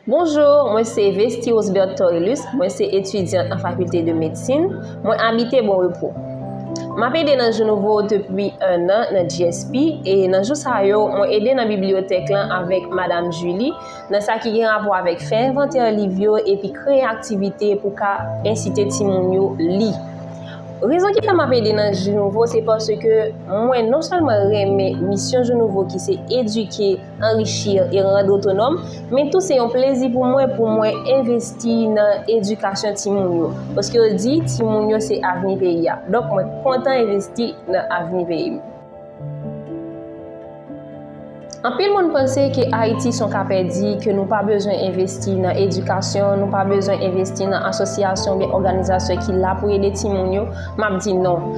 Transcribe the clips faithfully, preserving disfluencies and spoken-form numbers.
Bonjou, mwen se Vesty Rosebert Torelus, mwen se etidyant nan Fakilte de Medsin, mwen abite Bon Repos. M ap ede nan Jou Nouvo depi enn an nan G S P, e nan jou sa yo, mwen ede nan bibliyotèk lan avèk Madam Julie, nan sa ki gen rapò avèk fè envantè liv yo epi kreye aktivite pou ka ensite timoun yo li. Rezon ki fè m ap ede nan Jou Nouvo, se paske mwen non sèlman renmen misyon Jou Nouvo ki se edike, anrichi e rann otonòm, men tou se yon plezi pou mwen pou mwen envesti nan edikasyon timoun yo. Paske yo di timoun yo se avni peyi a. Donk mwen kontan envesti nan avni peyi m. Anpil moun panse ke Ayiti se yon ka pèdi, ke nou pa bezwen envesti nan edikasyon, nou pa bezwen envesti nan asosyasyon oubyen òganizasyon ki la pou ede timoun yo. M ap di non.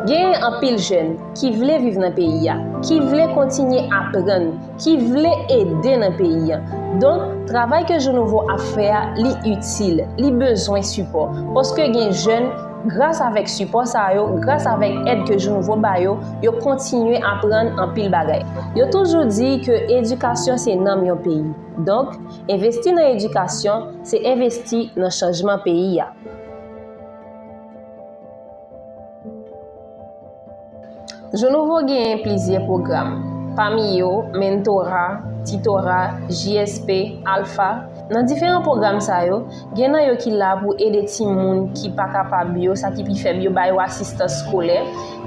Genyen anpil jèn ki vle viv nan peyi a, ki vle kontinye aprann, ki vle ede nan peyi a. Donk, travay ke Jou Nouvo ap fè a, li itil, li bezwen sipò. Paske gen jèn, gras avèk sipò sa yo, gras avèk èd ke Jou Nouvo ba yo, yo kontinye aprann anpil bagay. Yo toujou di ke edikasyon se nanm yon peyi. Donk, envesti nan edikasyon, se envesti nan chanjman peyi a. Jou Nouvo genyen plizyè pwogram, pami yo Mentora, Titora, J S P, Alpha. Nan diferan pwogram sa yo, gen nan yo ki la pou ede timoun ki pa kapab yo, sa ki pi fèb yo, ba yo asistans skolè,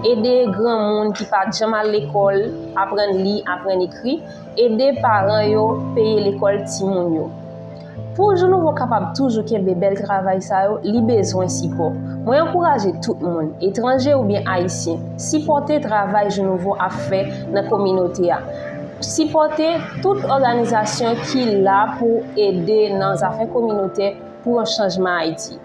ede granmoun ki pa t janm al lekòl aprann li, aprann ekri, ede paran yo peye lekòl timoun yo. Pou Jou Nouvo kapab toujou kenbe bèl travay sa yo, li bezwen sipò. Mwen ankouraje tout moun, etranje oubyen ayisyen, sipòte travay Jou Nouvo ap fè nan kominote a. Sipòte tout òganizasyon ki la pou ede nan zafè kominotè pou yon chanjman Ayiti.